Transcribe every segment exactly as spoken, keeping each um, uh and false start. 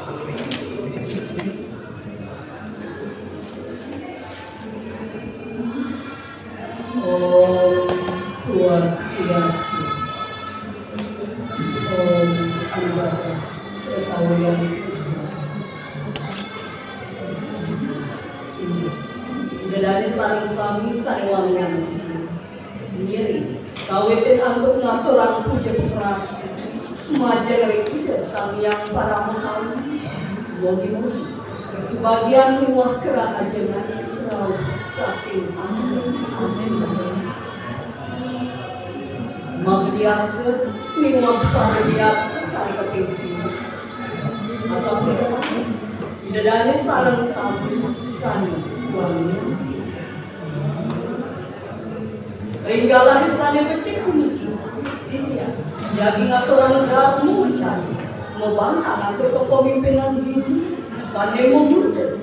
Om Swastiastu. Om Anubhava Ketawian Kusuma. Ida dane sareng sami sane wangiang. Ngiring kawitin antuk ngaturang puja peperasa majeng ring Ida Sang Hyang Parama Kawi. Mugi-mugi kasubagian miwah karahajengan rauh saking asih-asih. Mangdiaksa miwah paradiaksa sane kaping siji. Asapunika Ida dane sareng sami sane wangiang. Ring galah sane becik puniki, titiang jagi ngaturang darma wencana mabantang antuk kapamimpinan Hindu sane mamurda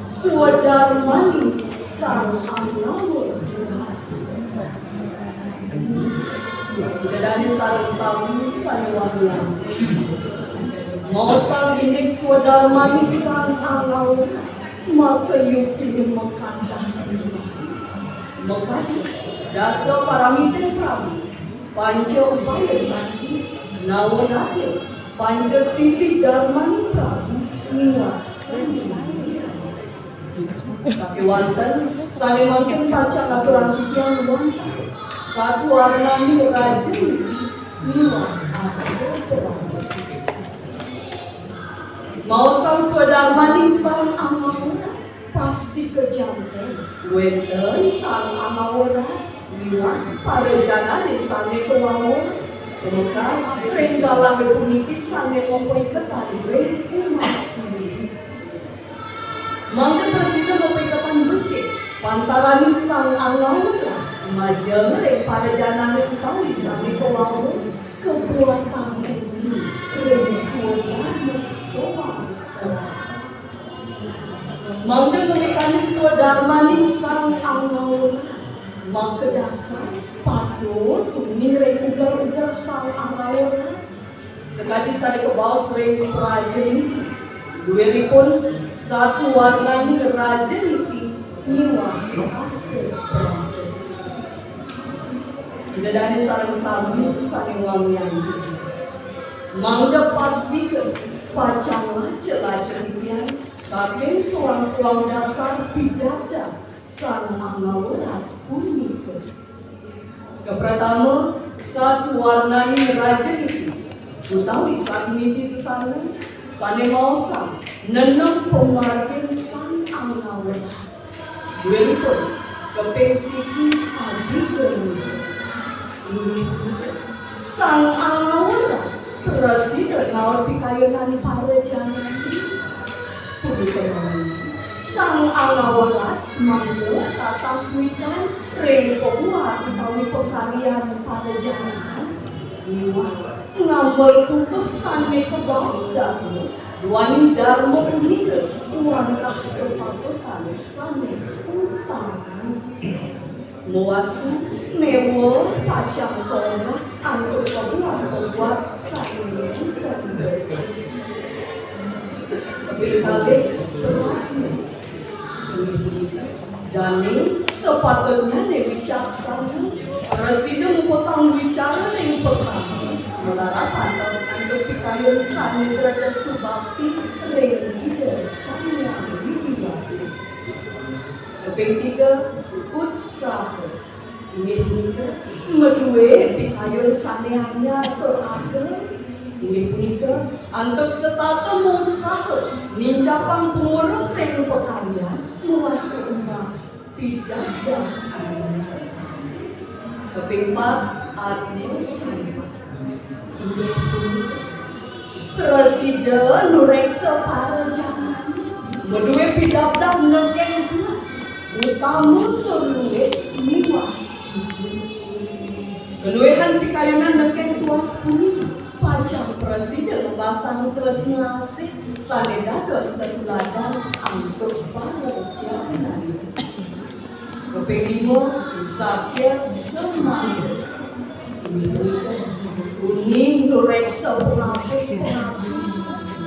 Swadarmaning Sang Angawa. Ida dane sareng sami sane wangiang. Maosang indik swadarmaning Sang Angawa, maka yuktine makantah pisan. Makadi dasa paramite Prabu, panca upaya sakti, nawa nate, panca stiti darmaning Prabu, miwah seni. Sakewanten sane mangkin pacang ngaturang titiang wantah satu warnani raja niki miwah asta Prabu. Maosang swadarmaning Sang Angawa, pasti kajanten wenten Sang Angawa miwah parajanane sane kawawa. Tumekas ring galahe puniki sane mapaiketan ring umat puniki. Mangda prasida mapaiketan becik pantaraning Sang Angawa majeng ring parajanane utawi sane kawawa kabuatang ring swadarma soang soang. Mangda ngawikanin swadarmaning Sang Angawa makadasar patut uning ring uger-uger Sang Angawa. Sakadi sane kabaos ring prajani, duiripun satu warnani raja niki miwah asta Prabu. Ida dane sareng sami sane wangiang. Mangda pastika pacang laca-laca titiang saking soang-soang dasar pidabdab Sang Angawa punika. Kapratama, satu warnani raja niki utawi satu niti sesana sane maosang nenem pamargin Sang Angawa. Duiripun kaping siki abdi. Inggih punika, Sang Angawa prasida ngaut pikayunan para janani. Punika mawon, Sang Angawa mangda tatas wikan ring pabuat utawi pakaryan para janani miwah ngamel kukuh sane kabaos dane duaning darma punika wantah kapatutan sane utama. Mawastu mewa pacang kaunggah antuk pabuat-pabuat sane nenten becik. Kaping kalih, pratna. Dane sapatutnyane wicaksana, prasida muputang wicara ring pakrama, malarapan antuk pikayun sane dreda subakti ring Ida Sang Hyang Widi Wasa. Kaping tiga, utsaha. Inggih punika, madue pikayun sane anyar tur ageng. Inggih punika, antuk setata mautsaha nincapang pangweruh ring pakaryan, mawastu emas pidabdab anyar. Kaping pat, atma sampat. Inggih punika, prasida nureksa para janani madue pidabdab nekeng tuas, utama tur luih miwah jujur. Kaluihan pikayunan nekeng tuas puniki pacang prasida nglebasang tresna asih sane dados tetuladan antuk para janani. Kaping lima, satya semana. Uning nureksa pangapih-pangapih.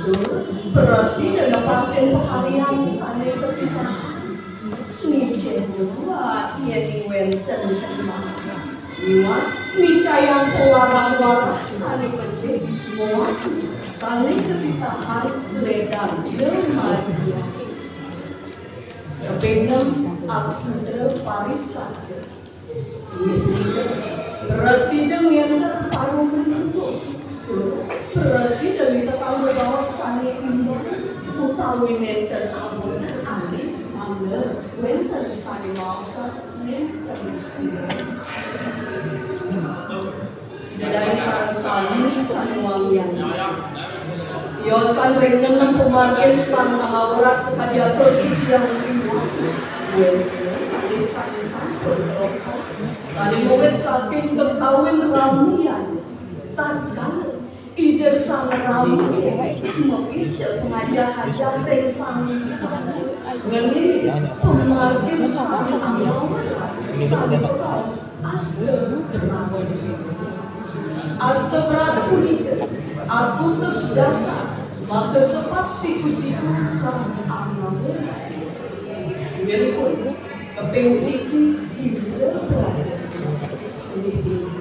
Prasida nepasin pakaryan sane kapitahan. Mijeng dua yen wenten terima. Miwah micayang pawarah-warah sane becik, nguasni sane kapitahan ledang Ida Maria. Kaping nem, Aksudra Parisada. Inggih punika, prasida ngenter paruman tutup. Tur prasida mitekang bebaos sane imbang, utawi nenten abot ane mangda wenten sane maosang nenten sira. Ida dane sareng sami sane wangian. Tiosan ring nenem pamargin Sang Angawrat sakadi atur titiang iwau. Wenten kalih sane sampun kelopot, sane mawit saking kekawin ramian. Tatkala Ida Sang Rama mapica pangajah-ajah ring Sang Wisata, ngening pamargin Sang Angawrat sane bebaos Asta Brata. Asta Brata punika akutus dasar makasepat siku-siku Sang Angawrat. Inggih pun, kaping siki Indra Brata. Inggih punika,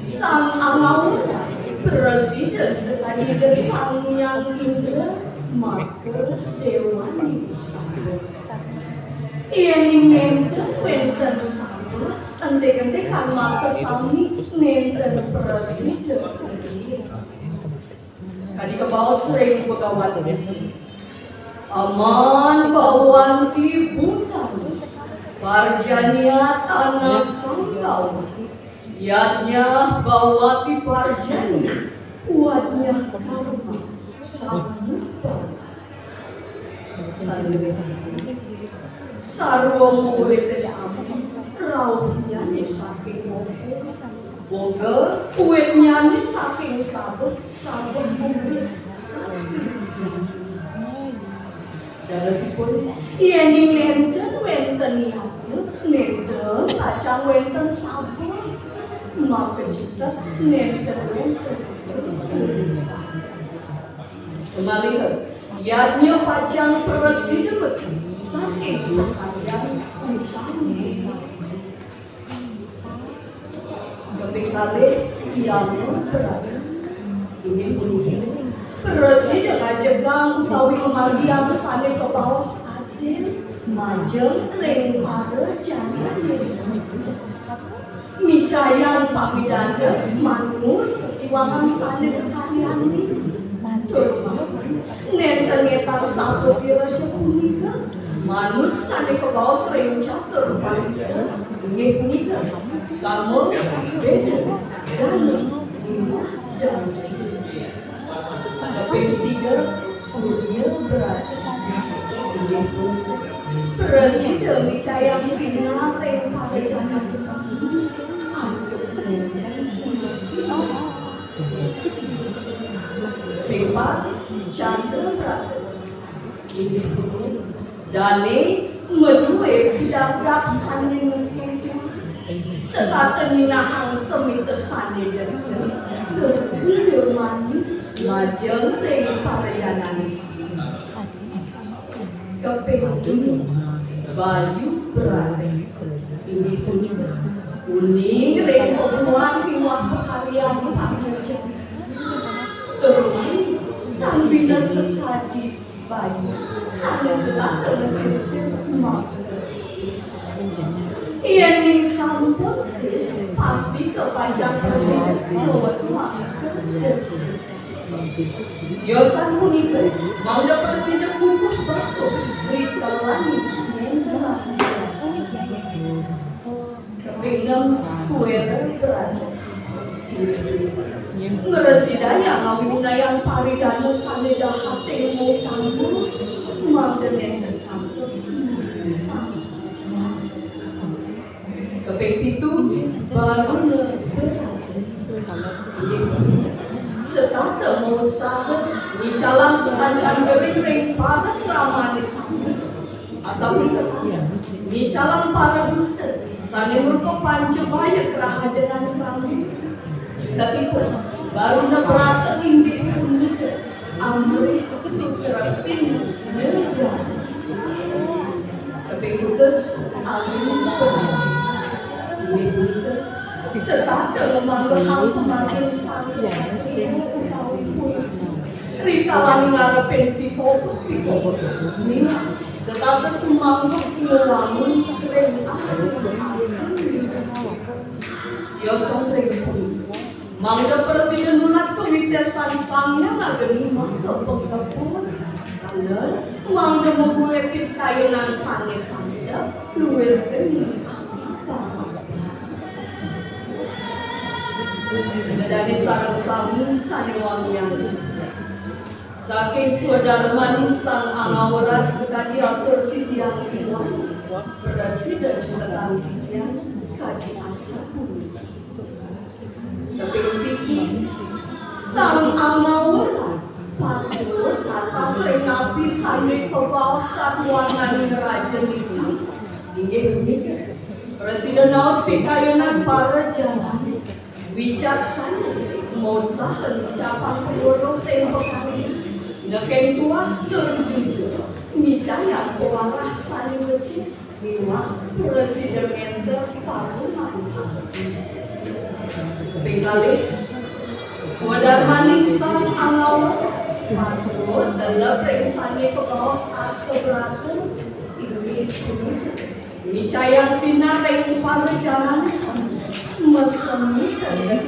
Sang Angawrat prasida sakadi Ida Sang Hyang Indra maka dewaning saba. Yening nenten wenten saba, entik-entikan makasami nenten prasida. Kadi kabaos ring Bhagawan Gita, "Aman bhavanti bhūtāni, parjānāya anasambhava. Yajñā bhavati parjānāya, vajñā karma samubhava." Sarwa uripe sami rauhnyane saking moho. Boga witnyane saking saba, saba urip saking yadnya. Dadosipun, yening nenten wenten yadnya, nenten pacang wenten saba. Maka cipta nenten wenten. Samaliha, yadnya pacang prasida meti saking pakaryan utami. Kaping kalih, Yama Brata. Inggih punika, prasida ngajegang utawi mamargiang sane kabaos adil majeng ring para jane sami. Micayang pamidanda manut katiwangan sane kakaryanin. Tur mawon nenten ngetar sapa sira ja punika manut sane kabaos ring catur pariksa, inggih punika sama, beda, dalam, timah, dan Kaping tiga, Surya Brata. Inggih punika, prasida micayang sinar ring para jane sami antuk nenten. Kaping pat, Chandra Brata. Inggih punika, dane madue pidabdab sane mungkin setata nyinahang semita sane denda, tur Ida manis majeng ring para jane sami. Kaping lima, Bayu Brata. Inggih punika, uning ring pabuhan miwah pakaryan pangreja. Tur tan bina sakadi bayu sane setata ngesir-sir maka tis. Yening sampun tis, pasti kapacang prasida ngawetu maka tis. Tiosan punika mangda prasida kukuh batur ritelani ngendra. Kaping nem, Kuera Brata. Ngresidayang ngawigunayang paridana sane dahat ing mutama, mangda nenten kantos. Kaping pitu, Baruna Brata. Setata mautsaha nicalang sakancan gering ring parakramane sami. Asapunika, nicalang para dusta sane ngrupa panca baya karahajengan rame. Jukatipun, Baruna Brata inggih punika Amrih sutrepin negara. Tepikutus alun berani. Inggih punika, setata ngemanggehang pamargin sané satriya utawi purusa. Rikalaning ngarepin pipapa, pipapa. Miwah setata sumanggeh ngwangun ring asing-asing. Yasa ring punika, mangda prasida nunas kawisésan Sang Hyang Agni maka pangkepur. Taler, mangda mabuin pikayunan sané sandep, luir geni. Ida dané sareng sami sané wangiang. Saking swadarmaning Sang Angawrat sakadi atur titiang iwani, prasida cutetang titiang kadi asapunika. Teping siki, Sang Angawrat patut atas ring napi sané kabaos saduwananing raja niki. Inggih punika, prasida naut pikayunan para janané wicaksana, mautsaha ngucapang pangweruh ring pakardi, nekeng tuas tur jujur, micayang pawarah sané becik, miwah prasida ngénter parumahan. Ping kalih, swadarmaning Sang Angawrat patut teleb ring sané kabaos asta brata, inggih punika, micayang sinar ring para janané sami, masemi teleb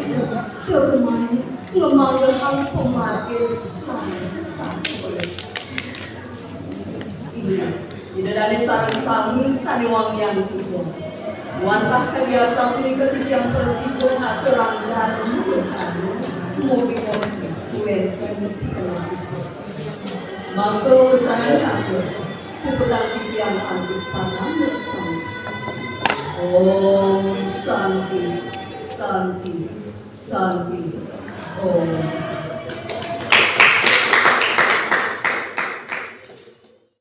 tur mani ngemanggehang pamargin sané sampun. Inggih, Ida dané sareng sami sané wangiang titiang. Wantah kadi asapunika titiang prasida ngaturang darma wacana, mugi-mugi wénten pitelah. Mangda sané atur, puputang titiang antuk parama santi. Om Santi, Santi, Santi, Om.